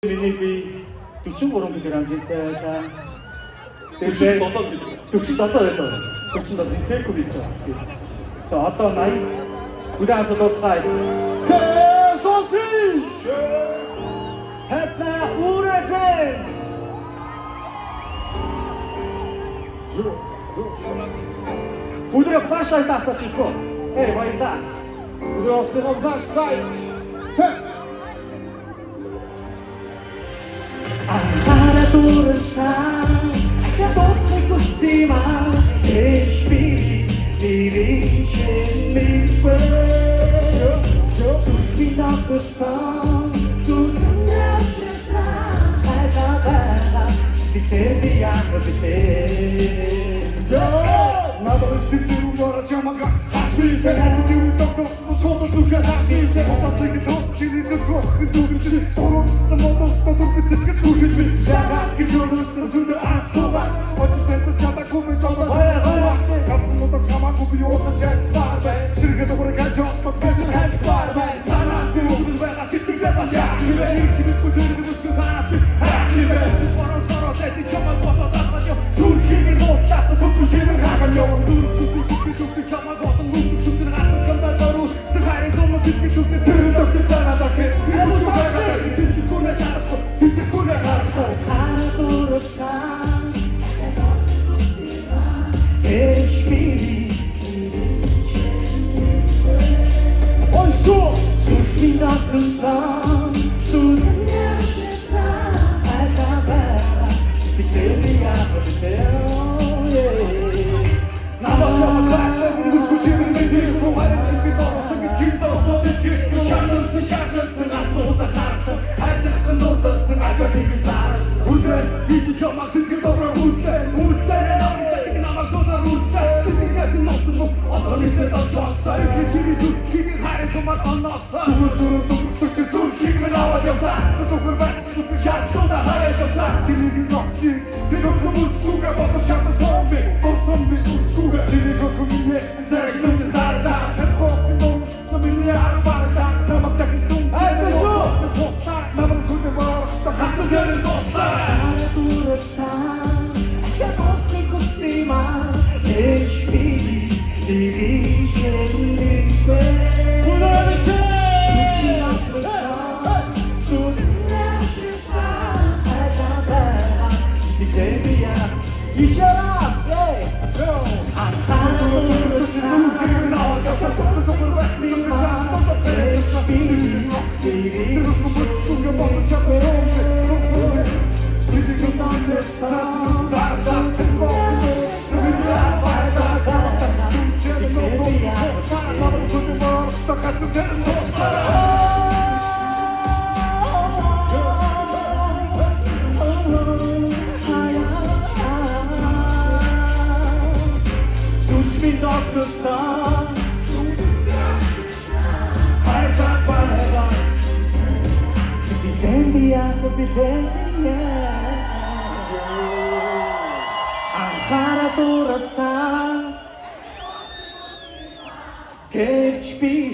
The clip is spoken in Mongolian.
Миний би 43 кг жинтэй байлаа. 47 кг. 47 байлаа. 47 цэку хийж байгаа. Тэгээ одоо 80. Үдэ хамт дууцгаая. Сэнсоси! Тацна үрэ дэнс. Өдрөө flashlight асаач ихгүй. Эй, баярлаа. Өдрөө осныхоо flashlight. Set. Анхаарал дүрсэн ахиад дууцахыг хүссэн юм аа. Эш би нэрийг мэдгүй. Зүрхний давтсан зүтгэн хайгаа байгаа. Сэтгэлээ би яах вэ? Надад тэсэр умара чамага хаши тэрэт дүү доктор шууд зүрхээ хаши тастыг төвчний нөхөх дүгч торомсон модон дотор бицэг зүрхэд би яагаад гэж өрөөсөн зүдэ асуугаа очиж таньж чадаагүй би жодоо шаасаа ганцхан удаа чамаагүй би ууцаж хайцвар бай зэрэг дуурай гэж боддог байшин хайцвар бай санаа би өгдөл байгаа сэтгэлээ бас яах вэ хэрэг тэр бүсгүй хаас би хаах вэ бороо бороо тэт чамаг бодоод алгаж зүрхийг нь муулаас бүсгүй шивэр хаган яван Анхаарал дуурсан гэж би